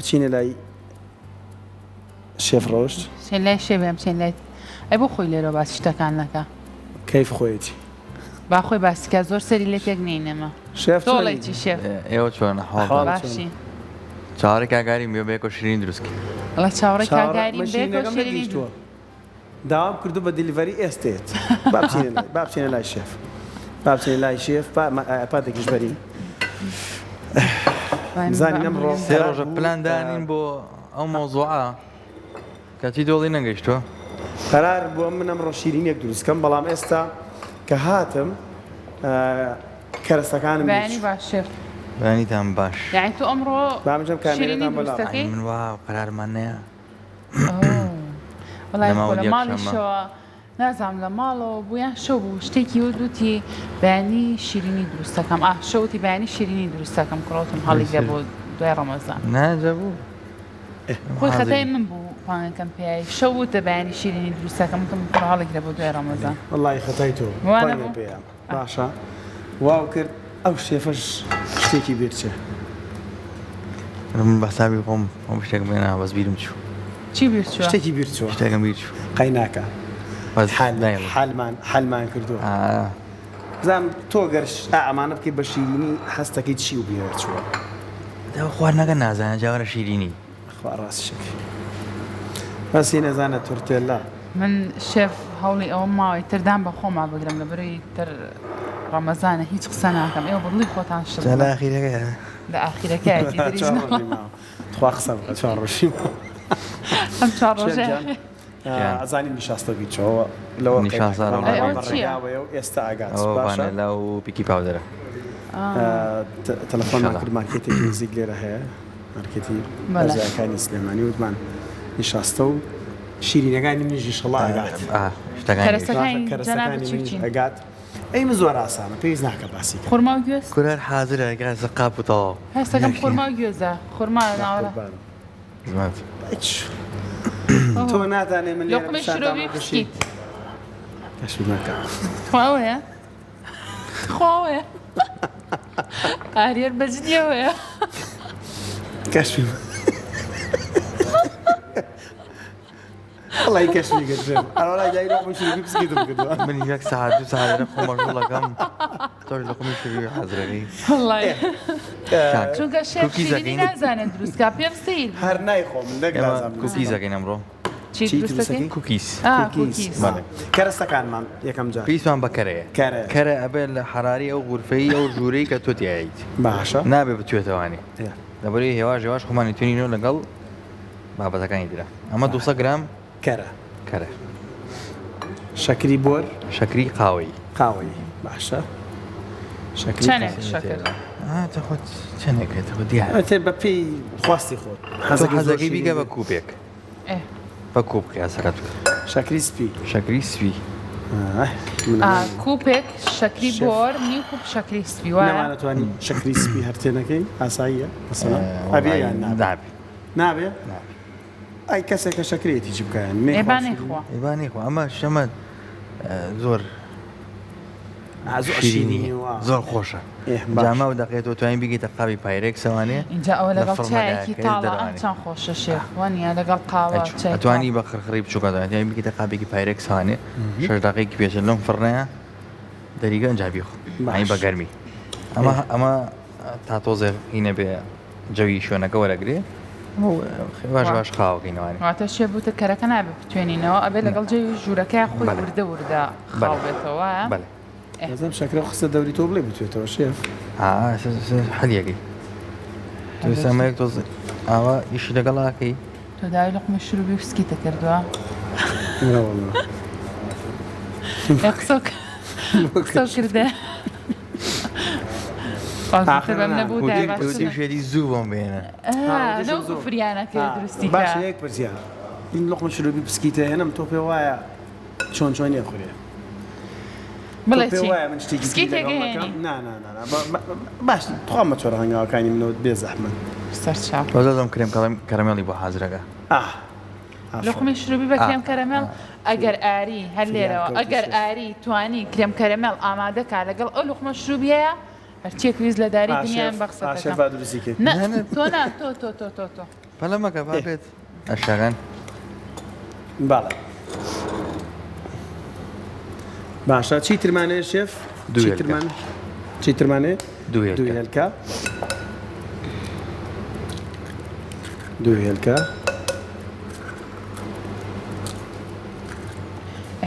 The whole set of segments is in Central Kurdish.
ئەچینە لای شێف ڕەوشت. چێن لای شێف یان بچێن لای ئەی بۆ خۆی لێرەوە باسی شتەکان نەکا. کەیف خۆیەتی. با خۆی باسی کا زۆر سەری لێ تێک نەین ئێمە. شێف تۆ ئەڵێی چی شێف؟ ئێوە چۆنن ئەحواڵتان؟ باشین. چاوەڕێی کاک ئاریم بێ بەیەکەوە شیرینی دروست کەین. ئەڵێ چاوەڕێی کاک ئاریم بەیەکەوە شیرینی دروست. داوام کردوو بە delivery ئێستێت با بچینە لای با بچینە لای شێف با بچینە لای شێف با ئایپادێکیش بەرین بزانین ئەمڕۆ سێ ڕۆژە پلان دانین بۆ ئەو مەوزوعە کەچی دۆڵی نەگەیشتووە. قەرار بووە من ئەمڕۆ شیرینیەک دروست کەم بەڵام ئێستا کە هاتم کەرەسەکانم بەیانی باش شێف. بەیانیتان باش. یانی تۆ ئەمڕۆ شیرینی دروست دەکەی؟ من وا قەرارمان نەیە. وەڵای خۆ لە ماڵیشەوە نازانم لە ماڵەوە بوو یان شەو بوو شتێکی وت وتی بەیانی شیرینی دروست دەکەم ئاه شەو وتی بەیانی شیرینی دروست دەکەم کوڕەوتم هەڵیگرە بۆ دوای ڕەمەزان ناجە بوو خۆی خەتای من بوو پانگەکەم پێی شەو وتە بەیانی شیرینی دروست دەکەم وتم کوڕە هەڵیگرە بۆ دوای ڕەمەزان وەڵی خەتای تۆ وانە پێیان باشە واو کرد ئەو شێفەش شتێکی بیر چێ. من بە حسابی خۆم ئەو شتێکم هێنا بەس بیرم چوو. چی بیر چووە؟ شتێکی بیر چووە. شتێکم بیر چوو. قەی ناکا. بەس حال نایڵێم. حالمان حالمان کردووە. ئا. بزانم تۆ گەر ئا ئەمانە بکەی بە شیرینی هەستەکەی چی و بیر چووە؟ دە خواردنەکە نازانێ جا وەرە شیرینی. خوا ڕاستیشەکەی. بەس هی نەزانە تورتێلا. من شێف هەوڵی ئەوەم ماوە ئیتر دان بە خۆما بگرم لەبەرئەوەی ئیتر ڕەمەزانە هیچ قسە ناکەم ئێوە بە دڵی خۆتان شت جا لە بڵێن. ئاخیرەکەیە. لە ئاخیرەکەیەتی دریژ چوار نەڵا. ڕۆژی ماوە تخوا قسە بکە چوار ڕۆژی ماوە. ئەم چوار شێف ڕۆژەی گیان ئاخیر. گیان. ئەزانین نیشاستە بی چۆوە لەوە نیشاستە قەیتاکە ڕەمەزان. ئەی بەڵام ئەوە چییە؟ بەڕێگاوەیە و ئێستا ئەگات ئەوە باشە. ڤانێلا و baking powder ە. تەلەفۆنمان ئینشەڵا. کرد مارکێتێکی نزیک لێرە هەیە مارکێتی بەڵێ. بەرزایەکانی سلێمانی وتمان نیشاستە و شیرینەکانی منیش ئیشەڵا ئەگات. شتەکانی کەرەسەکانی جەنابت کەرەسەکانی چی و منیش چین؟ ئەگات. ئەی من زۆر ئاسانە پێویست ناکە باسی کەم. خورما و گوێز؟ کورە هەر حازرە گا زەقاپ و تەواو. هەستەکەم خورما و گوێزە خورما بە ناوەڕا. قوربانم. زمات. هیچ. تۆ ناتانێ من لێرە لوقمەی پیشانتان شرۆبی و بکەشی. پسکیت. کەشف مەکە. تخوا ئەوەیە؟ تخوا ئەوەیە؟ ئاریەر بە جدی ئەوەیە؟ کەشفی وەڵی کەشفی کردم. ئەوەڵای دای لوقمەی شرۆبی پسکیتم کردووە. من یەک سەعات دوو سەعات لێرە خۆم مەشغوڵ ئەکەم تۆش لوقمەی شرۆبی حازرەکەی. وەڵای چونکە شێف cookies شیرینی ئەکەین. نازانێت دروست کا پێم سەیر بوو. هەر نایخۆم من نەک ئێمە نازانم دروست cookies بکەم. ئەکەین ئەمڕۆ. چی چی دروست دروست دەکەی؟ ئەکەی؟ cookies. ئا cookies cookies. بەڵێ. کەرەستەکانمان یەکەم جار. پێویستمان بە کەرەیە. کەرە. کەرە ئەبێ لە حەراری ئەو غورفەی ئەو ژوورەی کە تۆ تیاییت. باشە. نابێ بتوێتەوانی. ئێ. لەبەرئەوەی هێواش هێواش خۆمانی توێنینەوە لەگەڵ بابەتەکانی ترا. ئەمە 200 گرام کەرە. کەرە. شەکری بۆر. شەکری قاوەیی. قاوەیی باشە. شەکری چەنێک شەکر؟ ئا تۆ خۆت چەنێک بێت خۆ دیارە. ئەتێ بە پێی خواستی خۆت. تۆ حەزەکەی زۆر حەزەکەی شیرین بیکە بە بێت. کوپێک. ئێ. بە کوپ قیاسەکەت بکە. شەکری سپی. شەکری سپی. ئاه من ئا ئەمە کوپێک شەکری شێف. بۆر نیو کوپ شەکری سپی وایە؟ نەمانەتوانی شەکری سپی هەر تێنەکەی ئاساییە مەسەلەن ئەبێ وەڵای یان نابێ؟ نابێ. نابێ؟ نابێ. ئەی کەسێک کە شەکرەیەتی چی بکا یان ئێ با نەیخوا شیرینی؟ نەیخوا. ئێ با نەیخوا ئەمە شەمە زۆر ئا زۆر شیرینی شیرینی وا. زۆر خۆشە. ئێ جا باشە. ماو دەقێ تۆ توانی بیگەیتە قابی پایرێکس ئەوانێ ئینجا ئەوە لە لەگەڵ فڕنەکە چایەکی کە تاڵە ئەم دەرەوانێ. چەند خۆشە شێف وانییە لەگەڵ قاوە ئەچوو چای تاڵ. ئەتوانی بە خڕخڕی بچووکە ئەتوانی بیکەیتە قابێکی پایرێکس ئەوانێ شەش دەقەیەکی پێچێ لەم فڕنەیە دەریگە ئەنجا بیخۆ ئەی باش. بە گەرمی ئەمە ئێ. ئەمە تا تۆزێ هینە بێ جەوی شوێنەکە وەرەگرێ باش وا. باش خاوەکەینەوانێ. واتە شێف وتت کەرەکە نابێ بتوێنینەوە ئەبێ لەگەڵ جەوی ژوورەکەیا خۆی بەلێ. وردە وردە خاو بەلێ. بێتەوە وایە؟ بەلێ. ئێ. بەزەم شەکرە خستە دەوری تۆ بڵێ بتوێتەوە شێف. ئا حەلیەکەی تۆ ئێستا ئەمە یەک تۆز ئاوا ئیشی لەگەڵ ئەکەی. تۆ داوای لوقمەی شروبی و سکیتە کردووە؟ نەوەڵا. ئێ قسەو قسەو کردە. ئاخر بە نا. نەبوو وتی دای باشتر. وتی شێری زوو بۆم بێنە. ئا وتیشم نەوەکو زوو. فریانەکەی دروستی کە. باشە یەک پرسیار این لوقمە شروبی پسکیتە هێنم تۆ پێ وایە چۆن چۆنی ئەخورێ؟ بڵێ تۆ پێ چی؟ وایە من شتێکی تری پسکیتێک لەگەڵ ئەهێنی؟ نەکەم؟ نا نا نا نا باش تخوا مەچۆرە هەنگاوەکانی منەوە بێ زەحمەت. سەرچاو. بەس دەزم کرێم کەرەمێڵی بۆ حازرەکە. ئاه ئافەرین. لوقمەی شروبی بە کرێم کەرەمێڵ ئەگەر ئاری هەر فریان لێرەوە کەوتی ئەگەر شێف. ئاری توانی کرێم کەرەمێڵ ئامادە کا لەگەڵ ئەو لوقمە شروبیەیە هەرچیەک ویست لە داری ئا دنیایم شێف بە ئا قسەت شێف ئەکەم با دروستی کەی. نە تۆ نا تۆ تۆ تۆ تۆ تۆ. پەلە مەکە با بێت ئەشەکان. بەڵێ باشە چی ترمانەیە شێف؟ چی ترمان چی ترمانەیە؟ دوو هێلکە دوو هێلکە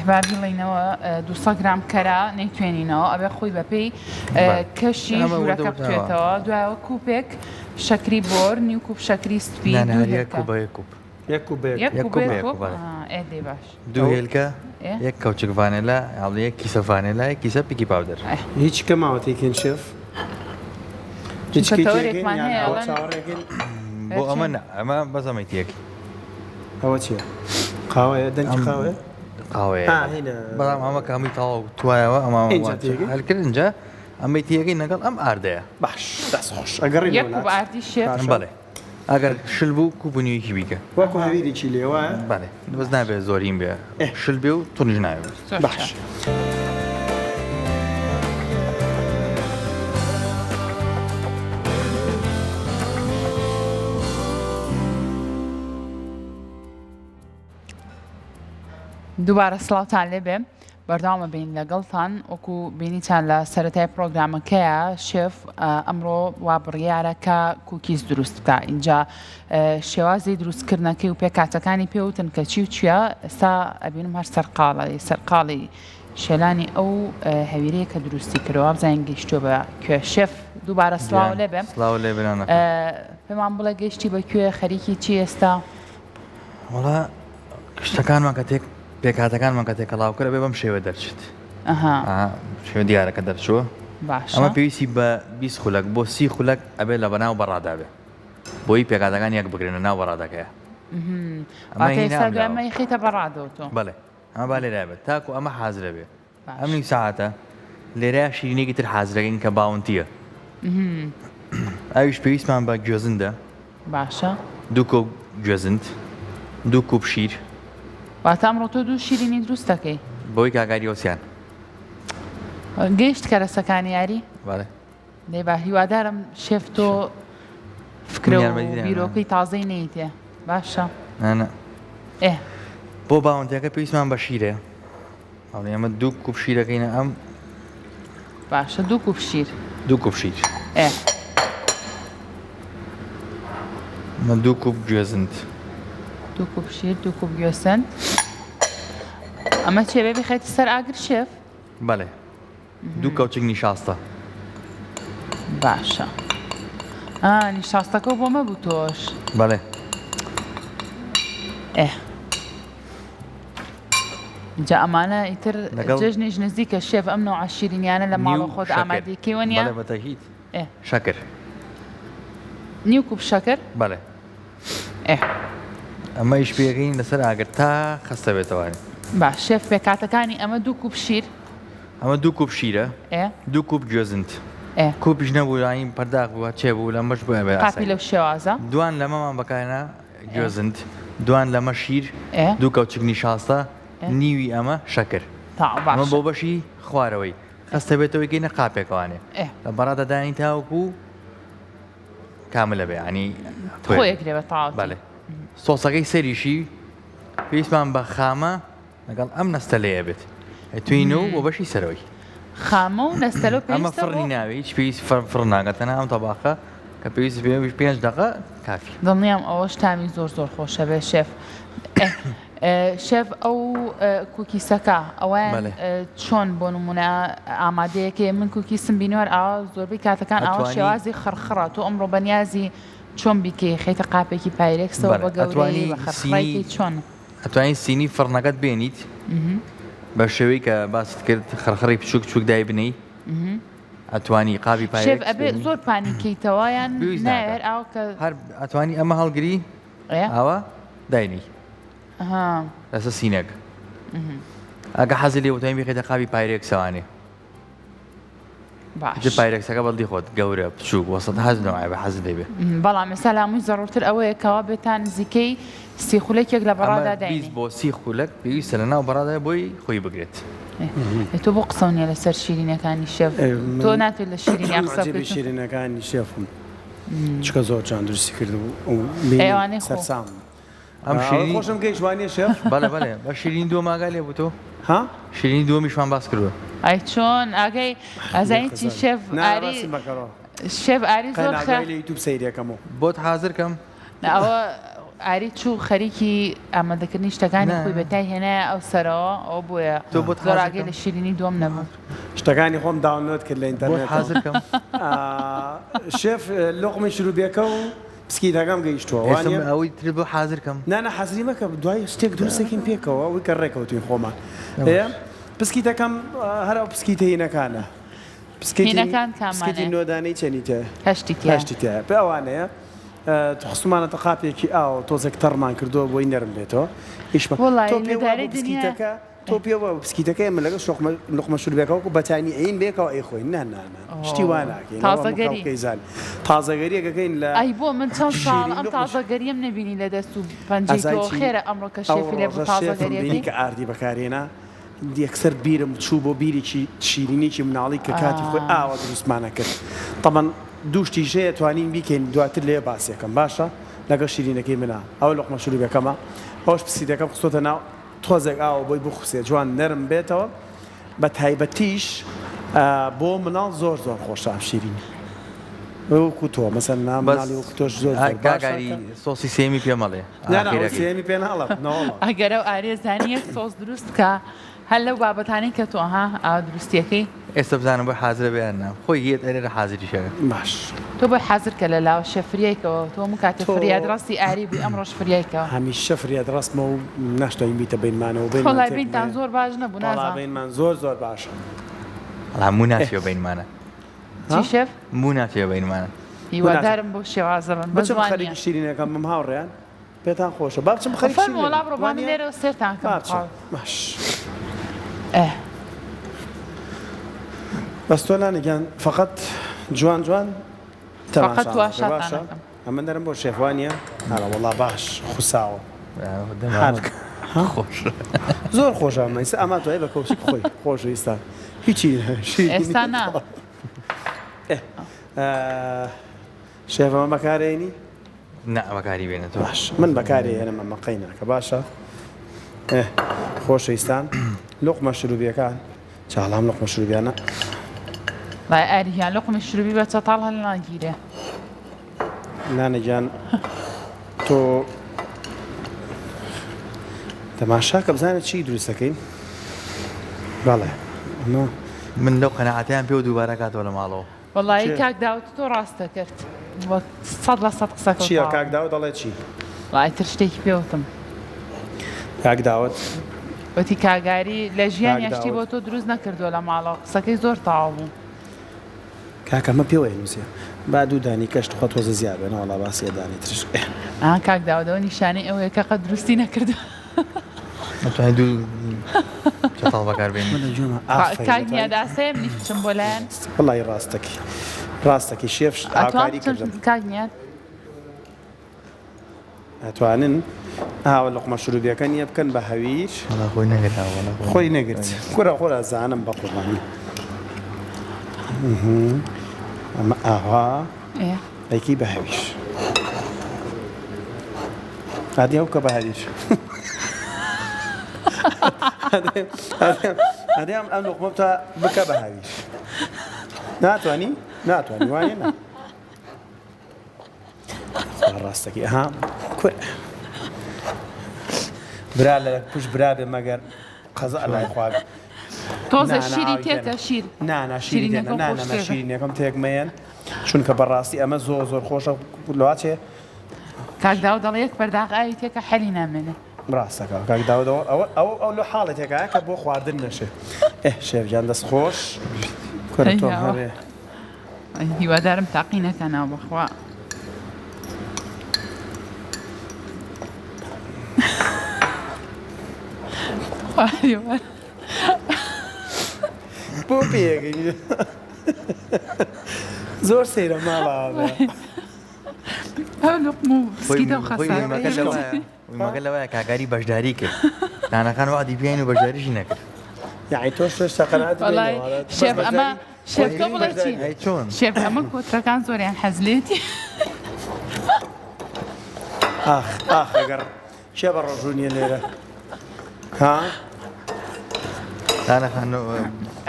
با بیڵێینەوە 200 گرام کەرا نەیتوێنینەوە ئەبێ خۆی بەپێی کەشی ژوورەکە بتوێتەوە دوایەوە کوپێک شەکری بۆر نیو کوپ شەکری سپی دوو کوپ یەک کوپ یەک کوپ ئێ دەی باش دوو هێلکە یەک کەوچک ڤانێلا یاڵ یەک کیسە ڤانێلا یەک کیسە baking powder هیچ کە ماوە تێکەین شێف هیچ چونکە تەوەرێکمان هەیە ئەڵێن چاوەڕێکین بۆ ئەمە نا ئەمە بەس ئەمەی تێکی ئەوە چییە قاوەیە دەنگی قاوەیە قاوەیە بەڵام ئەمە کامی تەواو توایەوە ئەمە هەلکرد اینجا ئەمەی تێگەی لەگەڵ ئەم ئاردەیە باش دەست خۆش ئەگەڕین یەک کوپ ئاردی شێف بەڵێ ئەگەر شل بوو کوپ و نیوێکی بیکە. وەکو هەویرێکی لێ وایە؟ بەڵێ بەس نابێت زۆرین بێ شل بێ و تونیش نابێ. باش. دووبارە سڵاوتان لێبێ بەردەوامە بین لەگەڵتان وەکو بینیتان لە سەرەتای پرۆگرامەکەیە شێف ئەمڕۆ وا بڕیارە کە cookies دروست بکە اینجا شێوازی دروستکردنەکەی و پێکاتەکانی پێوتن کە چی و چییە ئێستا ئەبینم هەر سەرقاڵی سەرقاڵی شێلانی ئەو هەویرەیە کە دروستی کردەوە بزانین گەیشتووە بە کوێ شێف دووبارە سڵاو لێبێ سڵاو لێ پێمان بڵێ گەیشتی بە کوێ خەریکی چی ئێستا وەڵا شتەکانمان کە تێک پێکهاتەکانمان کە تێکەڵاو کرد ئەبێ بەم شێوە دەرچێت شێوە دیارەکە دەرچووە ئەمە پێویستی بە 20 خولەک بۆ سی خولەک ئەبێ لە بەناو بەڕادا بێ بۆی پێکهاتەکان یەک بگرن لە ناو بەڕادەکەیە خیتە بەڕادەوە تۆ بەڵێ ئەمە با لێرە بێت تاکو ئەمە حازرە بێ ئەم نیو سەعاتە لێرە شیرینێکی تر حازرەکەین کە باونتیە ئەویش پێویستمان بە گوێزندە باشە دوو کۆپ گوێزند دوو کوپ شیر واتە ئەمڕۆ تۆ دوو شیرینی دروست دەکەی بۆی کاکاریۆسیان گەیشت کەرەسەکانی یاری بەڵێ دەی با هیوادارم شێف تۆ فکرە و بیرۆکەی تازەی نەیتێ باشە نا ئێ بۆ باونتیەکە پێویستمان بە شیرە ئەڵێ ئەمە دوو کوپ شیرەکەینە ئەم باشە دوو کوپ شیر دوو کوپ شیر ئێ ئەمە دوو کوپ گوێزند دوو کوپ شیر دوو کوپ گوێسند ئەمە چێ بێ بخێتە سەر ئاگر شێف بەڵێ دوو کەوچک نیشاستە. باشە ئا نیشاستەکەو بۆ مەبوو تۆش. بەڵێ. ئێ جا ئەمانە ئیتر جەژنیش نزیکە شێف ئەم نەوعە شیرینیانە لە ماڵە خۆت ئامادەی کەی وەنیە؟ بەڵێ بەتەکید. ئێ شەکر. نیو کوپ شەکر؟ بەڵێ. ئێ. ئەمە ئیش پێکەین لەسەر ئاگر تا خەستە بێتەوە. باش شێف پێکهاتەکانی ئەمە دوو کوپ شیر. ئەمە دوو کوپ شیرە دوو کوپ گوێزنت کوپیش نەبوو یانی پەرداخ بوو چێ بوو لەمەش بوو ئەبێ قاپی لەو شێوازە دوان لەمەمان بەکارنا گوێزنت دوان لەمە شیر دوو کەوچک نیشاستە نیوی ئەمە شەکر ئەمە بۆ بەشی خوارەوەی خەستە بێتەوەی گەینە قاپێکوانێ لە بەڕادە دانی تاوەکو کاملە بێ ینی خۆیەکرێ بە تاوە بەڵێ سۆسەکەی سەریشی پێویستمان بە خامە لەگەڵ ئەم نەستەلەیە بێت توین و بۆ بەشی سەرەوەی. خامە و نەستەلە پێویستە ئەمە فڕنی ناوێ هیچ پێویست فڕ ناکات تەنها ئەم تەباخە کە پێویست پێ پێنج دەقە کافی. دڵنیام ئەوەش تامی زۆر زۆر خۆشە بێ شێف. شێف ئەو کوکیسەکە ئەوەیان چۆن بۆ نمونە ئامادەیەکەی من کوکیسم بینوەر ئاوا زۆربەی کاتەکان ئاوا شێوازی خڕخڕە تۆ ئەمڕۆ بەنیازی چۆن بیکەی خەیتە قاپێکی پایرێکسەوە بە گەورەی بە خڕخڕێکی چۆن؟ ئەتوانی سینی فڕنەکەت بێنیت بە شێوەی کە باست کرد خڕخڕی بچوک چوک دای بنێی ئەتوانی قابی پایرێکس شێف ئەبێ زۆر پانی کەیتەوە یان پێویست نایە ناکات هەر ئاوا کە هەر ئەتوانی ئەمە هەڵگری ئاوا داینی ئەها لەسەر سینەک ئەگە حەزی لێ بوو توانی بیخەیتە قابی پایرێکسەوانێ باش. ئیتر پایرەکسەکە بەدڵی خۆت گەورە بچووک وەسەت هەر نەوعێ بێ حەزت لێ بێ. بەڵام ئێستا لە هەمووی زەڕوورتر ئەوەیە کەوا بێ تا نزیکەی سی خولەکێک لە ئەمە بەڕادا 20 داینێی. بۆ 30 خولەک پێویستە لە ناو بەڕادا بۆی خۆی بگرێت. ئێ تۆ بۆ قسەو نیە لەسەر شیرینەکانی شێف ئێ تۆ من ناتوێت لە شیرینیا قسە عجیبی بکەیت چون شیرینەکانی شێفم. چکە زۆر جوان دروستی کردبوو و بینیم ئەوانەی خۆ. سەرسام ئەم ئەوە شیرینی خۆشم گەیشت وانیە شێف؟ بەڵێ بەڵێ بە شیرینی دووەم ئاگای لێ بوو تۆ؟ ها؟ شیرینی دووەمیشمان باس کردووە. ئەی چۆن ئاگای ئەزانی چی قەزای. شێف نا ئاری ڕاستم بەکەڕۆ. شێف ئاری زۆر قەینا خە دوای لە یوتوب سەیرێکەمەوە. بۆت حازر کەم؟ نا ئەوە ئاری چوو خەریکی ئامادەکردنی شتەکانی نا. خۆی بێ تای هێنایە ئەو سەرەوە ئەوە بۆیە تۆ بۆت زۆر حازر ئاگای کەم؟ لە شیرینی دووەم نەبوو. شتەکانی خۆم download کرد لە بۆت ئینتەرنێتەوە. حازر کەم؟ شێف لوقمی شروبیەکە و پسکیتەکەم گەیشتووە ئێستا وانیە؟ من ئەوەی ترت بۆ حازر کەم؟ نا نا حازری مەکە دوای شتێک دروست دەکەین پێکەوە ئەوەی کە ڕێکەوتین خۆمان ئێ باش. پسکیتەکەم هەر ئەو پسکیتە هینەکانە پسکیتی هینەکان پسکیتی کامانەیە؟ نۆدانەی چەنی تێ هەشتی تیایە. هەشتی تیایە پێ ئەوانەیە خستومانەتە قاپێکی ئاوە تۆزێک تەڕمان کردووە بۆی نەرم بێتەوە ئیشمە تۆ وەڵایی لە پێ دارەی وابوو دنیا پسکیتەکە تۆ پێ وابوو پسکیتەکە ئێمە لەگەڵ شۆقمە لوقمە شوربەکە وەکو بەتانی ئەین بێکەوە ئەیخۆین نا نا نا شتی وا ناکەین ئەوە هەموو تازەگەری. خەڵکەی زانی تازەگەریەک ئەکەین لە ئەی بۆ من چەند ساڵ شیرین ئەم لوقمە تازەگەریەم نەبینی لە دەست و پەنجەی ئەزای تۆ چی خێرە ئەمڕۆ کە ئەو شێفی لێ بوو ڕۆژە شێفم بینی تازەگەریەکەی؟ کە ئاردی بەکارهێنا یەکسەر بیرم چوو بۆ بیرێکی شیرینیی مناڵی کە کاتی خۆی ئاوا دروستمان ئەکرد تەبەن دوو شتیش هەیە توانین بیکەین دواتر لێ باسیەکەم باشە لەگەڵ شیرینەکەی منا ئەوە لوقمە شروبەکەمە ئەوەش پسیتەکەم خستۆتە ناو تۆزێک ئاوە بۆی بخوسێ جوان نەرم بێتەوە بە تایبەتیش بۆ مناڵ زۆر زۆر خۆشە ئەم شیرینی وەکو تۆ مەسەن نا بەس مناڵی وەکو تۆش زۆر زۆر کاک باشە ئاری کە سۆسی سێیەمی پێ مەڵێ نا نا ئەوەی ئاخیرەکەی. سێیەمی پێ ناڵێم نەوەڵا. ئەگەر ئەو ئاریە زانی یەک سۆس دروست بکا هەر لەو بابەتانەی کە تۆ ها ئاوا دروستیەکەی. ئێستا بزانم بۆی حازرە بێ یان نا خۆی یەت ئەرێرە حازریش ئەکا. باش. تۆ بۆی حازر کە لە لاوە شێف فریای کەوە تۆ هەموو کاتێ تۆ فریاد ڕەسی ئاری بووی ئەمڕۆش فریای کەوە. هەمیشە فریاد ڕەسمە و ناشتوانین بیتە بەینمانەوە بەینمان وەڵای تێک بینتان مەیە. زۆر باش نەبوو وەڵا نازانم. بەینمان زۆر زۆر باشە. وەڵا موو ئێ. ناچیەوە بەینمانە. چی ها؟ شێف؟ موو ناچیەوە بەینمانە. موو ناچێ. هیوادارم بەو شێوازە بن بەس بچم وا نییە. خەریکی شیرینەکەم بم هاوڕێیان. پێتان خۆشە با بچم خەریک فەرموو وەڵا بڕۆ با من وانە لێرەوە سێرتان کەم با بچم باش ئێ بەس تۆ نانە گیان فقط جوان جوان فقط تەماشا واشاتان باشە ئەکەم. ئەمە نەرم بۆ شێف وانە هەرە وەڵا باش خوساوە دەمامک خۆش زۆر خۆشە ئەمە ئیستا ئەما توای بە کەوچک خۆی خۆش ئیستا هیچی ئێستا نا. شێف ئەمە بەکارێنی نا بەکاری بێنە تۆ. باش من بەکاری هێنم ئەمە قەیناکە باشە ئێ خۆشەویستان لوقمە شروبیەکان چاڵام لوقمە شروبیانە وای ئاری گیان لوقمی شروبی بە چەتاڵ هەڵناگیرێ. نانە گیان تۆ تەماشاکە بزانە چی دروست دەکەین بەڵێ ئەمە من لەو قەناعەتەیان پێوە دووبارە کاتەوە لە ماڵەوە. وەڵایی کێ؟ کاک داود تۆ ڕاستە کرد وە 100% قسەکەو چییە تەواوە. کاک داود دەڵێ چی؟ وەڵا ئیتر شتێکی پێ وتم. کاک داود. وتی کاگاری لە کاک ژیانیا شتی داود. بۆ تۆ دروست نەکردووە لە ماڵەوە قسەکەی زۆر تەواو بوو. کاکە ئەمە پێوەی نووسێ با دوو دانی کەش تخوا تۆزە زیاد بێ نەوەڵا باسی یە دانی ترش ئێ. ئا کاک داود ئەوە نیشانەی ئەوەیە کە قەت دروستی نەکردووە. ئەتوانی دوو چەتاڵ بەکاربێنی. من لە گوێمە ئافەرین کاک ئەتوانی نیاد ئاسایە منیش بچم بۆ لایان؟ وەڵی ڕاستەکی ڕاستەکی شێف ئەتوان هاوکاری بچم کردم. کاک نیاد؟ ئەتوانن ئاوە لوقمە شروبیەکە نییە بکەن بە هەویر. وەڵا خۆی نەگرت وەڵا خۆی نەگرت کورە خۆرا زانم بە قوربانی ئەمە ئاوا ئەیکی بە هەویر ئادی ئەو کە بە هەویر ئەدی ئەم ئەم لوقمە تا بکە بە هەویر ناتوانی ناتوانی وانە نا ڕاستەکەی ها کورە برا لە پشت برا بێ مەگەر قەزا لای خوا بێ. تۆزە نا، نا، شیری ئاوی تێکە تێنە. شیر نا نا شیری تێنە شیرینەکە نا نا نا خۆشترە. شیرینەکەم تێک مەیەن چونکە بەڕاستی ئەمە زۆر زۆر خۆشە لەواچێ کاک داود دەڵێ یەک پەرداخ ئاوی تێکە حەلی نامێنێ. ڕاستەکە کاک داود ئەوە ئەوە ئەوە ئەو لە حاڵەتێکایە کە بۆ خواردن نەشێ ئێ شێف گیان دەست خۆش کورە تۆم ئەی هەبێ هیوادارم تاقی نەکەنەوە بەخوا. بۆ پێیەکەی زۆر سەیرە ماڵە مەگە لەوەیە کاگاری بەشداری کرد نانەکان وادی پێین و بەشداریشی نەکرد یعنی تۆش هێشتا قەناعەت شێف ئەمە. شێف تۆ بڵێ چی؟ ئەی چۆن؟ شێف ئەمە کۆترەکان زۆریان حەز لێتی. ئاخ ئاخ ئەگەر کێ بە ڕۆژوو نییە لێرە ها؟ نانە خان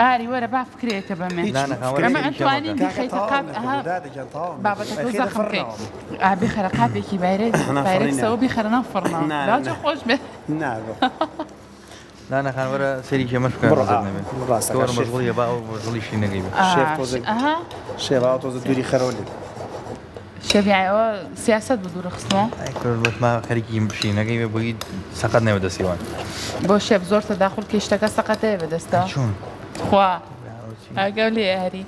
ئاری وەرە با فکرەیەکە بەمێ هیچ نانە خان وەرە ئەمە سەیری ئەتوانی کێ مەکە. کاکە بیخەیتە تەواوم قاپ نەکردووە ئەها دادە گیان تەواوم نەکردووە بابەتەکە ئەخێرە زەخم بکەی فڕنەوە ئا بیخەرە قاپێکی بایرێک نا بایرێک فڕینە سەوە بیخەرە ناو فڕنەوە نا نا لاجە نا خۆش بێ نا بڕۆ نانە خان وەرە سەیری کێمەش بکە بڕۆ ڕزت ئا نەبێ ڕاستەکە تۆ وەرە شێف مەشغوڵیە با ئەو مەشغوڵی شینەکەی بێ شێف ئاش تۆزێک ئەها شێف ئاوا تۆزە دووری خەرەوە لێ شێف یانی ئەوە سیاسەت بوو دوورە خستمەوە ئەی کورە بەس ما خەریکی شینەکەی بێ بۆی سەقەت نەبێ دەستیوان بۆ شێف زۆر تەداخول کەی شتەکە سەقەتەیە ئەی بەدەستەوە چۆن خوا ئاگاو لێ یاری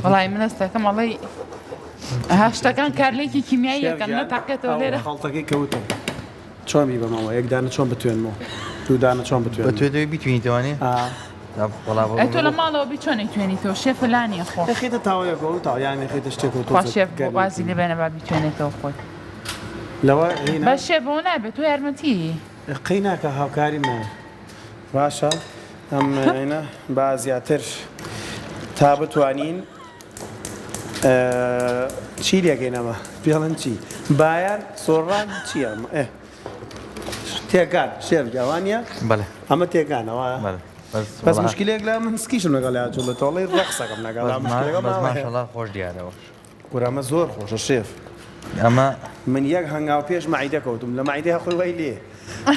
وەڵی من هەستەکەم ئەڵێی ها شتەکان کارلێکی کیمیایی شێف یەکەن گیان نەتەقێتەوە ئەو لێرە خەڵتەکەی کەوتم چۆن بیبەمەوە یەک دانە چۆن بتوێنمەوە دوو دانە چۆن بە بتوێنمەوە توێ دەوێ بیتوێنیتەوانێ ئا وەڵا بۆ ئەی تۆ لە ماڵەوە بی چۆن ئەیتوێنیتەوە شێف لانیە خۆ ئەخەیتە تاوەیەکەوە تاو یان ئەخەیتە شتێکەوە خوا تۆزێک شێف گەرمی وازی بکەی لێ بێنە با بیتوێنێتەوە خۆی لەوە هینا بەس شێف بەوە نابێت تۆ یارمەتی قەی ناکا هاوکاری مە باشە ئەم هینا با زیاتر تا بتوانین چی لێکەین ئەمە پێڵن چی بایان سۆڕان چییە ئەمە ئێ تێکان شێف جوانە بەڵێ ئەمە تێکانەوە بەڵێ بەس بەس وەڵا مشکلێک لە من سکیشم لەگەڵ یا جوڵێتەوەڵی ڕەقسەکەم لەگەڵ بەس ما مشکلەکە بەس ماوە هەیە ماشەڵا خۆش دیارەوە کورە ئەمە زۆر خۆشە شێف. ئەمە. من یەک هەنگاو پێش مەعیدە کەوتم لە مەعیدە خۆی وای لێ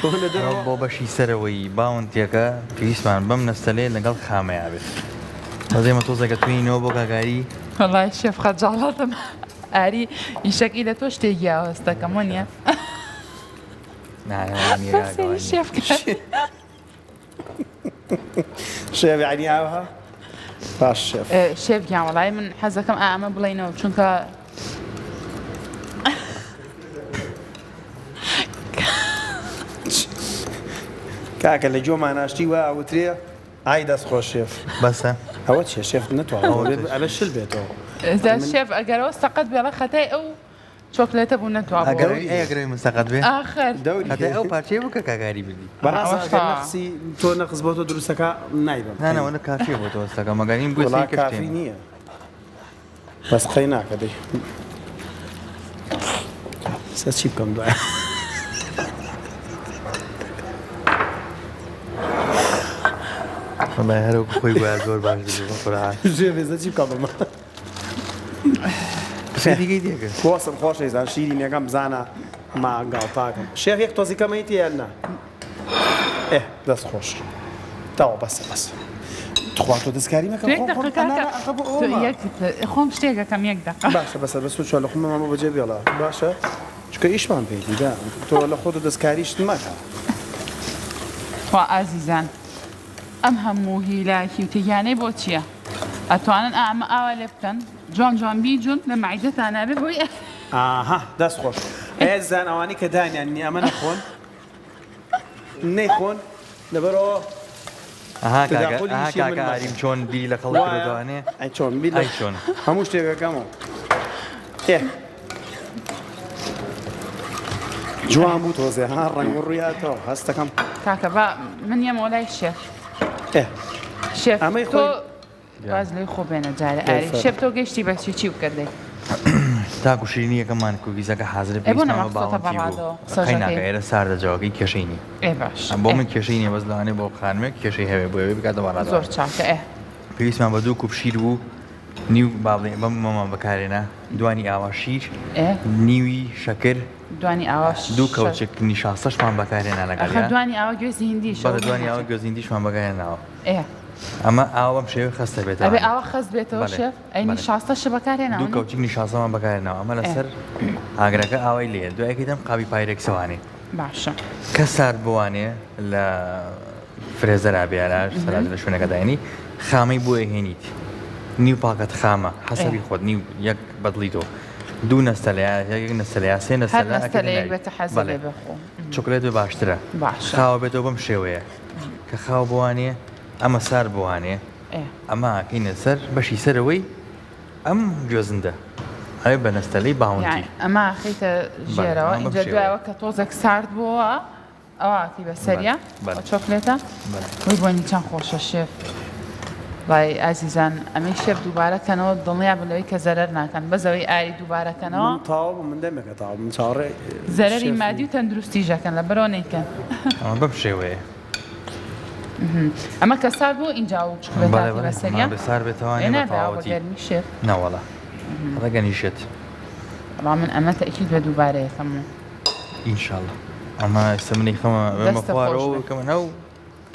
تۆ لە ئەمە دەرەوە. بۆ بەشی سەرەوەی باونتیەکە پێویستمان بەم نەستەلەیە لەگەڵ خامەیا بێت بەس ئێمە تۆزێک ئەتوێینەوە بۆ گاگاری. وەڵای شێف خەجاڵەتم ئاری ئیشەکەی لە تۆ شتێک یاوە هەستەکەم وەنیە نا نا وانیە بە کاکە سەیری وانیە. شێف کە. شێف یعنی ئاوها باش شێف. شێف گیان وەڵای من حەزەکەم ئا ئەمە بڵێینەوە چونکە کاکە لە گۆمانا شتی وا ئەوترێ ئای دەست خۆش شێف. بەسە. ئەوە چیە شێف نەتوانم ئەبێ شل بێتەوە. ئێستا شێف ئەگەرەوە سەقەت بێڵە خەتای ئەو چۆکلێتە بوو نەتوابوو. ئەگەر ئەی ئەگەر ئەوی من سەقەت بێ. ئاخر. دەوری خەتای ئەو پارچەیە بوو کە کاکاری بردی. بەڕاست ئەوەش ئەگەر تەواوە. نەقسی تۆ نەقس بۆ تۆ دروستەکا نایبەم. نا نا وەلا کافیە بۆ تۆ هەستەکەم ئەگەر این بووی وەڵا سەیری کافی کەشتێنە. نییە بەس قەی ناکە دەی سە چی بکەم دوای. وەڵای هەر وەکو خۆی بوایە زۆر باش دەبوو بە قورعان. ژێ بێ سە چی بکەم بەمە. قسەی دیکەی تێکرد. خۆسم خۆشەویستان شیرینەکەم بزانە ما گاڵتاکەم شێخ یەک تۆزی کەمەی تێ یان نا ئێ دەست خۆش تەواو بەسە بەسە تخوا تۆ دەستکاری مەکە تۆ یەک خۆم دەقە خۆم کاکە نا نا ئەخە بۆ تۆ ئەوەمە یەک خۆم شتێکەکەم یەک دەقە باشە بەسە بەس تۆ چوە لە خۆم مامە بەجێ بێڵە باشە چونکە ئیشمان پێیتی دا تۆ لە خۆت دەستکاری شت مەکە خوا ئازیزان ئەم هەموو هیلاکی و تێکیانەی بۆ چیە؟ ئەتوانن ئا ئەمە ئاوا لێ بکەن جوان جوان بیجون لە مەعیدەتانا بێ بۆی. ئاها دەست خۆش ئەی ئەزیزان ئەوانەی کە دانیان نیە ئەمە نەخۆن نەیخۆن لەبەرئەوە ئەها کاکە تەداخولی ئەها ئیشی من کاکە مەکەن ئاریم چۆن بیری لە خەڵک وایە کردۆتەوانێ ئەی چۆن بیر لە ئەی چۆن هەموو شتێکەکەمەوە ئێ جوان بوو تۆزێ ها ڕەنگ و ڕوویاتەوە هەستەکەم کاکە با من یەمەوە لای شێف ئێ شێف ئەمەی تۆ خۆی واز لەی خۆ بێنە جارێ ئاری فەرموو. شێف تۆ گەیشتی بە چی چی بکردەی تاکو شیرینیەکەمان cookies ەکە حازرە ئێ بۆ پێویستمان بە نەماخستۆتە باونتی بوو بەڕادەوە قەی ناکە سەژەکەی ئێرە ساردە جەوەکەی کێشەی نییە ئێ باش بۆ ئێ من کێشەی نییە بەس لەوانەیە بۆ خانمێک کێشەی هەبێ بۆ ئەوێ بکاتە بەڕادەوە زۆر چاکە ئێ پێویستمان بە دوو کوپ شیر بوو نیو با بڵێین بەم مەمان بەکارێنە دوانی ئاوا شیر ئێ نیوی شەکر دوانی ئاوا دوو کەوچک نیشاستەشمان بەکارهێنا ئەخە لەگەڵیا دوانی ئاوا گوێزی هیندیش بەڵێ دوانی ئاوا گوێزی هیندیشمان بەکارهێناوە ئێ ئەمە ئاوا بەم شێوەیە خەستە بێتەوە ئەبێ ئاوا خەست بێتەوە بەڵێ شێف ئەی بەڵێ نیشاستەشە بەکارهێناوە دوو نی کەوچک نیشاستەمان بەکارهێناوە ئەمە ئێ لەسەر ئاگرەکە ئاوای لێیە دوایەکەی دەم قابی پایرێکسەوانێ باشە. کە سارد بوانێ لە freezer ا بێ لە سەلاجە لە شوێنەکە داینی خامەی بۆ ئەهێنیت نیو پاکەت خامە حەسەبی خۆت نیو یەک بەدڵی تۆ دوو نەستەلە یەک نەستەلە یا سێ هەر نەستەلە ئەکەیتە نەستەلەیەک ناوی بێتە حەزی بەڵێ لێ بخۆ چۆکلێت بێ باشترە باشە خاوە بێتەوە بەم شێوەیە کە خاو بوانێ ئەمە سارد بوانێ ئێ ئەمە ئەکەینە سەر بەشی سەرەوەی ئەم گوێزندە ئەوێ بە نەستەلەی باونتی. یانی ئەمە ئەخەیتە بەڵێ ژێرەوە ئەمە بەم ئینجا شێوەیە. دوایەوە کە تۆزێک سارد بۆوە ئەوە ئەکەی بە بەڵێ سەریا بەڵێ ئەو چۆکلێتە بەڵێ. وەی بۆنی چەند خۆشە شێف. وای ئازیزان ئەمەی شێف دووبارە کەنەوە دڵنیا بن لەوەی کە زەرەر ناکەن بەس ئەوەی ئاری دووبارە کەنەوە. من تەواو بووم من دەمێکە تەواو بووم چاوەڕێ زەرەری مادی و تەندروستیش ئەکەن لەبەرئەوە نەیکەن. ئەمە بەم شێوەیە. ئەمە کە سارد بوو ئینجا و چوکلێتاتی بەسەریە بەڵێ سارد بێتەوە ئێ نابێ ئەوە بە گەرمی شێف. نەوەڵا ڕێگە نیشێت. وەڵا من ئەمە تەئکید بە دووبارە یەکەم. ئینشاڵڵا ئەمە ئێستا منی خەمە دەستە خۆش خوارەوە بێ. کەمە ناو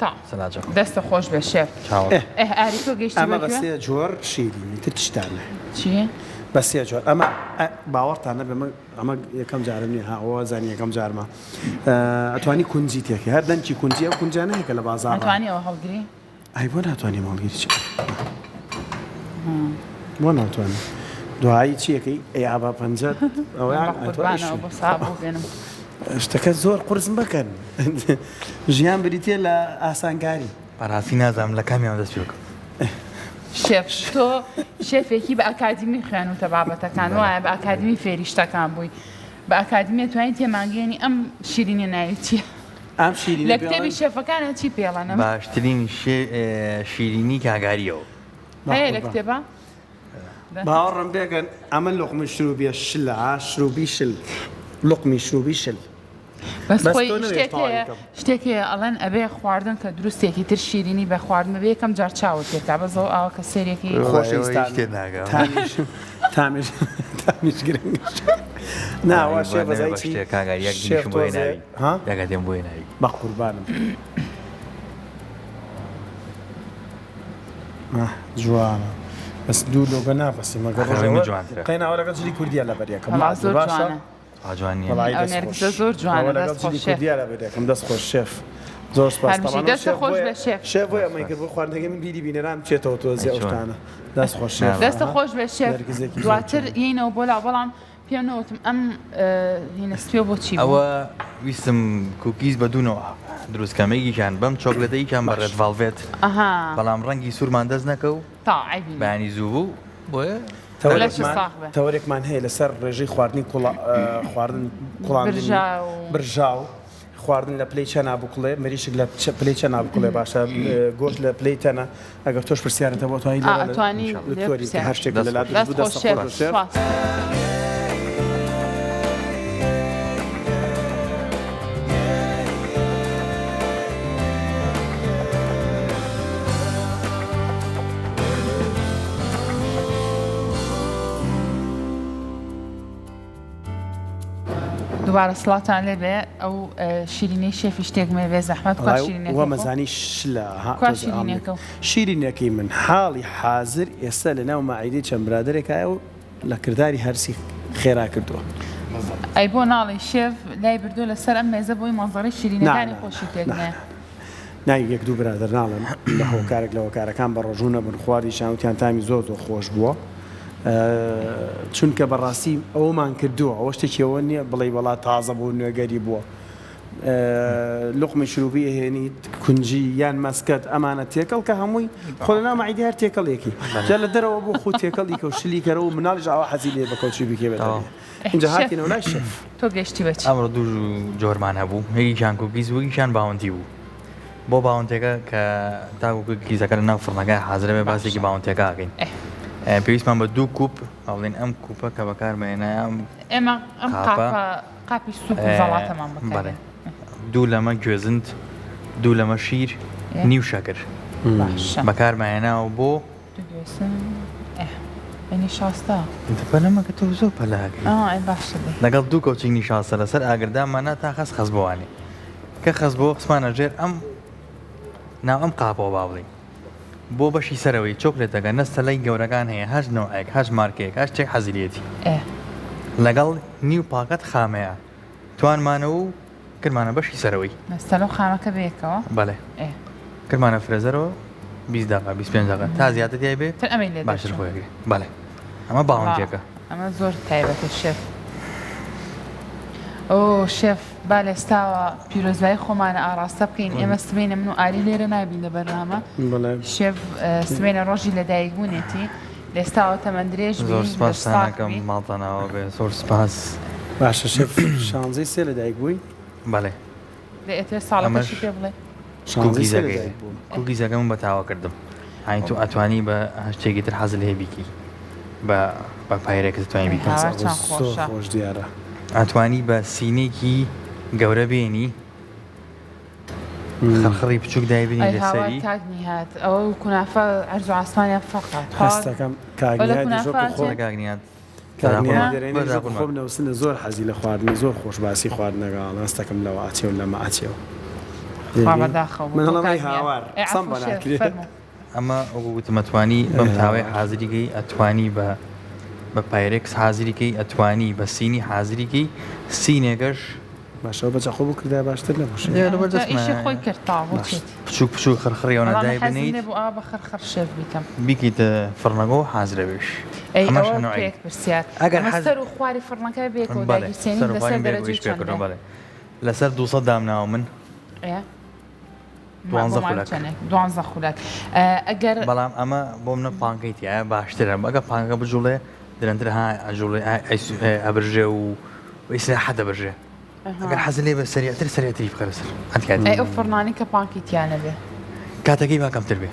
تا سەلاجە. دەستە خۆش بێ شێف. چاوە. ئێ ئێه ئاری تۆ گەیشتی ئەمە بە بە کوێ؟ سێ جۆر شیرینی تر چیتان هەیە؟ چی؟ بە سێ جۆر ئەمە ئە باوەڕتان نەبێ من ئەمە یەکەم جارم نییە ها ئەوە زانی یەکەم جارمە ئەتوانی کونجی تێکەی هەر دەنکی کونجی ئەو کونجانە هەیە کە لە بازاڕا ئەتوانی ئەوە هەڵگری؟ ئەی بۆ ناتوانی هەڵگری چی بۆ ناتوانی دوایی چیەکەی ئەی ئابا پەنجە ئەوەیان قوربانەوە بۆ سا بۆ بێنم شتەکە زۆر قورس مەکەن ژیان بریتە لە ئاسانکاری بەڕاستی نازانم لە کامیان دەست پێ بکەم شێف تۆ شێفێکی بە ئەکادیمی خوێنوتە بابەتەکان وایە بە ئەکادیمی فێری شتەکان بووی بە ئەکادیمیە توانین تێمانگەیەنی ئەم شیرینیە ناوی چییە؟ ئەم شیرینە لە کتێبی شێفەکانە چی پێڵەنم؟ باشترین شیرینی کاگاریەوە هەیە لە کتێبە؟ باوەڕم پێکەن ئەمە لوقمی شروبیە شلە شروبی شل لوقمی شروبی شل بەس خۆی شتێک هەیە شتێک هەیە ئەڵێن ئەبێ خواردن کە دروستێکی تر شیرینی بە خواردن بێ یەکەم جار چاوت پێکا بەس ئەو ئاوە کە سێرێکی خۆشەویستان تامیش تامیش گرنگ ناوە شێ بەزای چی شێف تۆزێ ها یاگەدێم بۆی ناوی بە قوربانم جوانە بەس دوو لۆگە نابەسی مەگەر جوانترە قەیناوە لەگەڵ جلی کوردیە لەبەر یەکەم زۆر باشە جوانە جوان نییە؟ وەڵایی ئەو دەست نێرگزە خۆش. زۆر جوانە، ئەوە لەگەڵ دەست خۆش جلی شێف. کوردییە لەبەر یەکەم دەست خۆش شێف. زۆر سوپاس. هەر بژی تەبعەن دەستت شێف خۆش بۆیە بێ شێف. شێف بۆیە ئەمەی کرد بۆ خواردنەکەی من بیری بینەران بچێتەوە تۆزێ ئەو چۆن؟ شتانە. دەست خۆش شێف. دەستت ئەها. خۆش بێ شێف. نێرگزێکی زۆر دواتر جوان. یەینەوە بۆ لاو بەڵام پێم نەوتم ئەم هینە سپیە بۆ چی بوو؟ ئەوە ویستم cookies بە دوو نەوع دروست کەم یەکێکیان بەم چۆکلێتە یەکیان بە باش. red velvet ئەها بەڵام ڕەنگی سوورمان دەست نەکەو تا عەیبی نیە. بەیانی زوو بوو بۆیە تەوەرێکمان هەیە لەسەر ڕێژەی خواردنی خواردن کوڵاندنی برژاو خواردن لە پلەی چەنا بکڵێ مریشک لە پلەی چەنا بکڵێ باشە گۆشت لە پلەی تەنە ئەگەر تۆش پرسیارت هەبوو توانی ئەتوانی لە هەر شتێک لە لا دەست خۆش. دووبارە سڵاوتان لێبێ ئەو شیرینەی شێفی شتێک مێ بێ زەحمەت کوا شیرینەکەی خۆ؟ وەمەزانی شلە ها کوا تۆزێ ئامێک شیرینەکەو؟ شیرینەکەی من حاڵی حازر ئێستا لە ناو مەعیدەی چەند برادەرێکایە و لە کرداری هەرسی خێرا کردووە. ئەی بۆ ناڵێی شێف لای بردووە لەسەر ئەم مێزە بۆی مەنزەرەی نا شیرینەکانی نا خۆشی تێک نا نایە؟ ناوی یەک دوو برادەر ناڵێم لە هۆکارێک لە هۆکارەکان بە ڕۆژوو نەبوون خواردیشیان وتیان تامی زۆر زۆر خۆش بووە چونکە بەڕاستی ئەوەمان کردووە ئەوە شتێکی ئەوە نییە بڵێی وەڵا تازە بوو نوێگەری بووە لوقمی شروبی ئەهێنیت کونجی یان مەسکەت ئەمانە تێکەڵ کە هەمووی خۆ لە ناو مەعیدی هەر تێکەڵێکی جا لە دەرەوە بۆ خۆ تێکەڵی کە و شلی کەرەوە و مناڵیش ئاوا حەزی لێ بە کەوچی بکێ بێتە ئینجا هاتینەوە لای شێف. تۆ گەشتی بە چی؟ ئەمڕۆ دوو جۆرمان هەبوو یەکێکیان cookies بوو یەکێکیان bounty بوو بۆ bounty ەکە کە تاکو cookies ەکە لە ناو فڕنەکە حازرە بێ باسێکی bounty ەکە ئەکەین پێویستمان بە دوو کوپ ئەڵێن ئەم کوپە کە بەکارمێنە ئەم ئێمە ئەم قاپە قاپی سوپ و زەڵاتەمان بەکارێ دوو لەمە گوێزنت دوو لەمە شیر نیو شەکر بەکارمایەناوە بۆ نیشاستە پەلەمەکە تۆ زۆر پەلەکەی باشە لەگەڵ دوو کەوچک نیشاستە لەسەر ئاگردامانە تا خەس خەس بوانێ کە خەس بۆ خسمانە ژێر ئەم ناو ئەم قاپەوە با بڵین بۆ بەشی سەرەوەی چۆکلێتەکە نەستەلەی گەورەکان هەیە هەش نەوعێک هەش مارکەیەک هەر شتێک حەزی لێتی لەگەڵ نیو پاکەت خامەیە توانمانەوە و کردمانە بەشی سەرەوەی. نەستەلە و خامەکە بەیەکەوە؟ بەڵێ کردمانە فرێزەرەوە 20 دەقە 25 دەقە تا زیاتر تیای بێ تر ئەمەی لێ باشتر خۆی ئەگرێ بەڵێ ئەمە bounty ەکە. ئەمە زۆر تایبەتە شێف. ئۆ شێف با لێستاوە پیرۆزبایی خۆمانە ئاڕاستە بکەین ئێمە سبەینە من و ئاری لێرە نابین لە بەرنامە شێف سبەینە ڕۆژی لەدایکبوونێتی لێستاوە تەمەن درێژ بی زۆر لەش سپاستان ساغ ئەکەم بی. ماڵتان ئاوا بێ زۆر سپاس. باشە شێف شانزەی سێ لەدایک بووی؟ بەڵێ. دەی ئەتەوێ ئەمەش ساڵەکەشی پێ بڵێ؟ شانزەی سێ cookies ەکەی لەدایک بووم. cookies ەکە من بە تاوە کردم. ئای تۆ ئەتوانی بە هەر شتێکی تر حەزت لێ بیکەی بە بە پایرێکس ئەتوانی بیکەی. هاوار چەند زۆر خۆشە. خۆش دیارە. ئەتوانی بە سینێکی گەورە بێنی خڕخڕی بچوک دایبنی ئەی هاوار لەسەری. کاک نیهاد ئەوە و کونافە عەرز و عاسمانیان فەرقە تخوا هەستەکەم کاک وە لە نیهادیش کونافە وەکو ئەچێ. خۆم بەڵێ کاک نیهاد کاک بەداخۆ نیهاد ها؟ دەرێنیش وەکو بەداخۆ خۆم نەوسنە زۆر حەزی لە خواردنە زۆر خۆش باسی خواردنەکە ئەڵێ هەستەکەم لەوە ئەچێ و لەمە ئەچێ و خوا دێنی بەداخەوە بۆ من تۆ ئەڵێم کاک ئەی نیهاد هاوار ئەی قسەم عەفو بۆ شێف ناکرێ. فەرموو. ئەمە وەکو وتم ئەتوانی ئەی بەم تاوەی هاوار. حازری کەی ئەتوانی بە بە پایرێکس حازری کەی ئەتوانی بە سینی حازری کەی سینێکەش باشە ئەو بە چەقۆ بکردایە باشتر نەبوو شێف. لێ لەبەر جا ئیشی دەستمایە خۆی کرد تەواو بۆ باشە. چێتی. بچوک بچوک خڕخڕی ئەوەنە وەڵا من دای حەزم بنێیت لێ بوو ئاوا بە خڕخڕ شێف بیکەم. بیکەیتە فڕنەکە و حازرە بێش ئەی ئەمەش ئەوە نوعی پێک پرسیار ئەگەر ئەمە حەز سەر و خواری فڕنەکە بێکەوە بەڵێ داگیرسێنین سەر و لەسەر خواریم بێکەوە دەرەجەی ئیش چەند پێکردووە بێ؟ بەڵێ لەسەر 200 دامناوە من ئێ ما بۆ دوانزە ماوەی خولەک چەندێک دوانزە خولەک ئەگەر بەڵام ئەمە بۆ منە پانکەی تایە باشترە ئەگە پانکە بجوڵێ درەنتر ها ئەجوڵێ ئەبرژێ و ئیسراحەت دەبرژێ ئەگەر حەزت لێ بێ سەریعتر سەریعتری بخەرە سەر ئەتکاتی. ئەی ئەو فڕنانەی کە پانکی تیا نەبێ؟ کاتەکەی با کەمتر بێ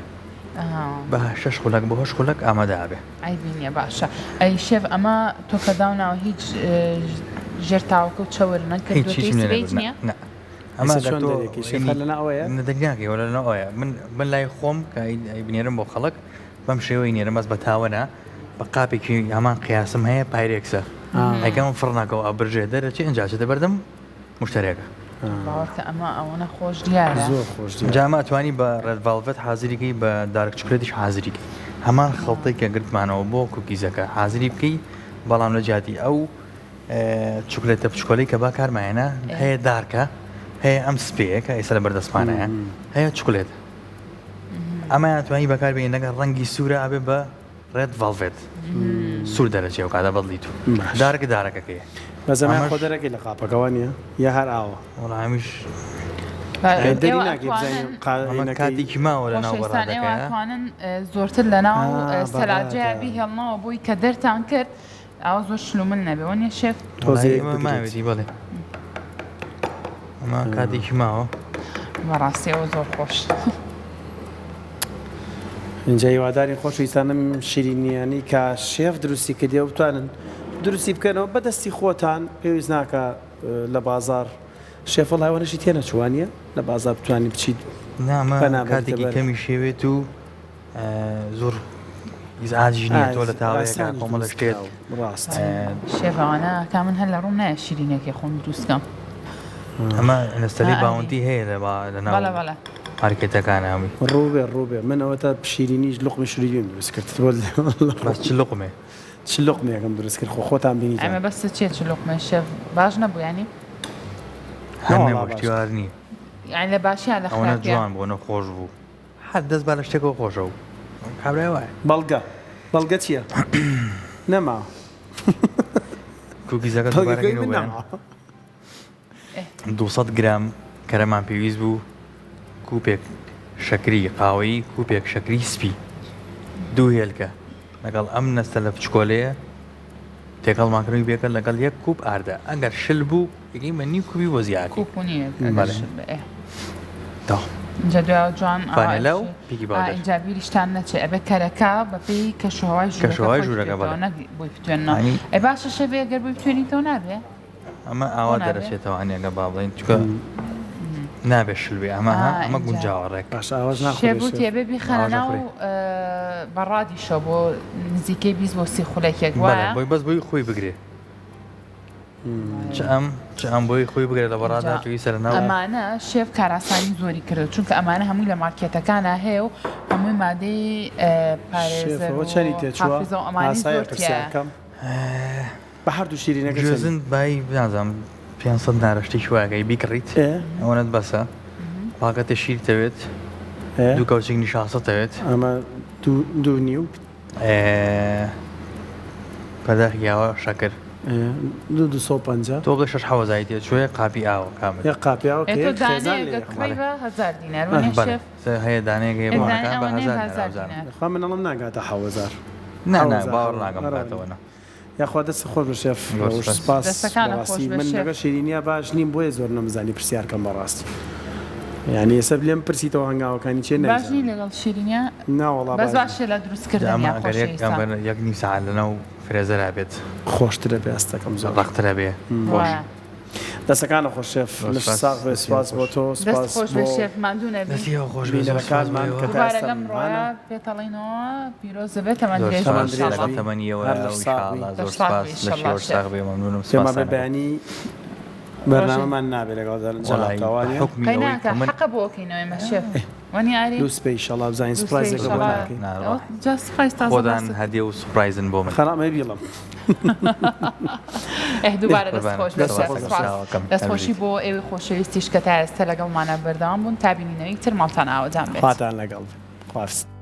بە شەش خولەک بۆ هەشت خولەک ئامادە ئەبێ. عەیبی نیە باشە ئەی شێف ئەمە تۆ کە داوناوە هیچ ژێر تاوەکە و چەور هیچ نەکردووە هیچم لێ هیچ نەکرد نیە؟ نا ئەمە ئێستا ئەگەر چۆن تۆ دەرێکی شێف هینی هەر لەناو ئەوەیە؟ دەرناکەی وەلا لەناو ئەوەیە من من لای خۆم کە ئەی بنێرم بۆ خەڵک بەم شێوەی نێرم بەس بە تاوە نا بە قاپێکی هەمان قیاسم هەیە پایرێکسە ئەیکەم فڕنەکەەوە ئەبرژێ دەرەچێ ئینجا ئەچێتە بەردەم مشتەرێکە. باوەڕکە ئەمە ئەوەنە خۆش دیارە. زۆر خۆش دیارە. جا ئەمە ئەتوانی بە red velvet حازری کەی بە dark chocolate یش حازری کەی هەمان خەڵتەی کە گرتمانەوە بۆ cookies ەکە حازری بکەی بەڵام لە جیاتی ئەو چوکلێتە بچکۆلەی کە باکارمایەنە هەیە dark ە هەیە ئەم سپەیە کە ئێستا لە بەردەستمانەیە هەیە چوکلێت ئەمەیان توانی بەکاربێنی لەگەڵ ڕەنگی سوورە ئەبێ بە red velvet سوور دەرەچێ و کاتە بەدڵی تو dark dark ەکەی بەس ئەمە خۆ دەرەکەی لە قاپەکەوە نییە یا هەر ئاوە وەڵا ئەمیش دەری ناکەی بزانین ئەمە کاتێکی ماوە لە ناو بەڕادەکەیە ئەتوانن زۆرتر لە ناو سەلاجەیە بیهێڵنەوە بۆی کە دەرتان کرد ئاوا زۆر شلومل نەبێ وەنیە شێف؟ تۆزێک ماوێتی بەڵێ ئەمە کاتێکی ماوە بەڕاستی ئەوە زۆر خۆش. اینجا هیوادارین خۆشەویستانم شیرینیانی کە شێف دروستی کردیە و بتوانن دروستی بکەنەوە بە دەستی خۆتان پێویست ناکە لە بازار شێف وەڵای ئەوەنەشی تێنەچووانیە لە بازار بتوانی بچیت نامە پەنا بەریتە کاتێکی بەر کەمی شێوێت و زۆر ئیزعاجیش نییە تۆ لە تاوەیەکا ئاسانیش کۆمەڵە دروست شتێت کراوە ڕاست. شێف ئەوانە کا من هەر لە ڕووم نایە شیرینێکی خۆم دروست کەم. ئەمە نەستەلی ئا ئەدی. باونتی هەیە لە با لە ناو بەڵێ بەڵێ. مارکێتەکان هەمووی. ڕووبێ ڕووبێ من ئەوەتا شیرینیش لوقمی شیرینیم دروست کرد بەس چ لوقمێ؟ چ لوقمێکم دروست کرد خۆ خۆتان ئەی بینیتان. مەبەستت چیە چ لوقمێ شێف باش نەبوو یانی؟ هەر نەوەڵا نەبوو باش شتی وار نییە. یانی لە باشی یان لە ئەوەنە خراپیا؟ جوان بوو ئەوەنە خۆش بوو. هەر دەست با لە شتێکەوە خۆشە و کابرای وایە. بەڵگە بەڵگە چییە؟ نەما. cookies ەکە دووبارە بەڵگەکەی کەینەوە من بۆیان. نەما. 200 گرام کەرەمان پێویست بوو، کوپێک شەکری قاوەیی، کوپێک شەکری سپی، دوو هێلکە لەگەڵ ئەم نەستەلە بچکۆلەیە تێکەڵمان کردووی بێکە لەگەڵ یەک کوپ ئاردە ئەگەر شل بوو یەکەی بە نیو کوپی بۆ زیاکەی. کوپ و نیوێک ئەگەر بەڵێ. شل بێ ئێ. تەواو. ئینجا دوایەوە جوان ئاوا ڤانێلا و ئەچێ. baking ئا powder. ئینجا بیریشتان نەچێ ئەبێ کەرەکە بەپێی کەشوهەوای ژوورەکە کەشوهەوای خۆی ژوورەکە بتوێتەوە بەڵێ. نەک بۆی بتوێننەوە. یانی ئەی باشە شەوێ گەر بۆی بتوێنیتەوە نابێ؟ ئەمە بۆ ئاوا نابێ؟ دەرەچێتەوە هەنێ ئەگەر با بڵێین چونکە نابێ شل بێ ئەمە ها ئا ئەمە ئینجا. گونجاوە ڕێک. باشە ئاواش شێ ناخورێ بوتی شێف. ئەبێ بیخەنە ئاواش ناو ئەخورێ. بەڕادیشەوە بۆ نزیکەی 20 بۆ 30 خولەکێک بەڵێ وایە؟ بۆی بەس بۆی خۆی بگرێ. چ ئەم چ ئەم بۆی خۆی بگرێ لە بەڕادا ئینجا پێویستە لە ناو ئەمانە شێف کاراسانی زۆری کردو چونکە ئەمانە هەمووی لە مارکێتەکانا هەیە و هەمووی مادەی شێف پارێزەر ئەوە و چەنی تێچووە؟ حافیزە و ئەمانەی ئاسایە زۆر پرسیار تیایە. بکەم؟ بە هەردوو شیرینەکە چەنی؟ گوێزن بای نازانم 500 نارە شتێکی وایە بیکڕیت ئێ ئەوەنەت بەسە پاکەتە شیر تەوێت ئێ دوو کەوچک نیشاستە تەوێت ئەمە دوو دوو نیو پەرداخی ئاوە شەکر دوو 250 تۆ بڵێ شەش حەوەزای تێچووە قاپی ئاوە کامل یەک قاپی ئاو ئێ کە تۆ یەک خێزان دانەیەک لێ دەکڕی یەخوا. بە هەزار دینار وەنیە بەڵێ شێف؟ هەیە دانەیەک هەیە ئێ بۆ دانەی هەکان بە ئەوەنەیە هەزار بە دینار هەزار ئەوزانم. دینار. خوا من ئەڵێم ناگاتە حەوەزار. نا نا حەوەزار باوەڕ حەوەزار ناکەم ئەرێ بکاتەوە نا. یاخوا دەستت خۆش بێ شێف زۆر ڕەوش سوپاس. سوپاس دەستەکانت خۆش بەڕاستی بێ من شێف. لەگەڵ شیرینیا باش نیم بۆیە زۆر نەمزانی پرسیار کەم بەڕاستی. یانی ئێستا لێم پرسیتەوە هەنگاوەکانی چیە باش نی نایزانم. لەگەڵ شیرینیا ناوەڵا بەس باش باشە لە دروست کردنیا ئەمە ئەگەر یەک خۆشەویستە. ئەمە یەک نیو سەعات لەناو فرێزەرا بێت خۆشترە بێ هەستەکەم زۆر. ڕەقترە بێ خۆش. وایە. دەسەکانە خۆش شێف زۆر لەش سپاس ساغ بێ دەستی سپاس بۆ خۆش. تۆ دەست سپاس خۆش بێ بۆ شێف ماندوو نەبی. دەستی ئێوە خۆش بێ زۆر سپاس بۆ بینەرەکانمان ئێوە. کە تا دووبارە ئێستا لەم مانە. ڕۆیە پێتەڵێینەوە پیرۆز دەبێت تەمەن زۆر درێژ بی تەمەن سپاس درێژ لەگەڵ بی ئینشاڵڵا. تەمەنی ئێوە هەر لەش ساغ بی. ئینشاڵڵا زۆر لەش ساغ سپاس بی لەشی ئینشاڵڵا ئێوەش شێف. ساغ بێ مەمنونم پێم وابێ سپاستان ئەکەم. بەیانی ڕۆژێ بەرنامەمان نابێ لەگەڵ وەڵایی جەنابتا بە وانیە؟ حوکمی ئەوەی قەیناکە کە من حەقە بۆ ئەکەینەوە ئێمە شێف وەنیە ئاری؟ دوو سبەی ئیشەڵا بزانین دوو سبەی سوپرایزێکە بۆ ئینشەڵا ناکەین. ئەوە جا سوپرایز تازە خۆدان باست هەدیە و سوپرایزن بۆ من. خەرام ئەی بیڵم. ئه دووبارە دەست قوربانت خۆش بێ دەست شێف خۆش سپاس چاوەکەم دەست خۆشی هەربژیت. بۆ ئێوەی خۆشەویستیش کە تا ئێستا لەگەڵمانە بەردەوام بوون تا بینینەوەی تر ماڵتان ئاوەدان بێت. خواتان لەگەڵ بێ. خواحافیز.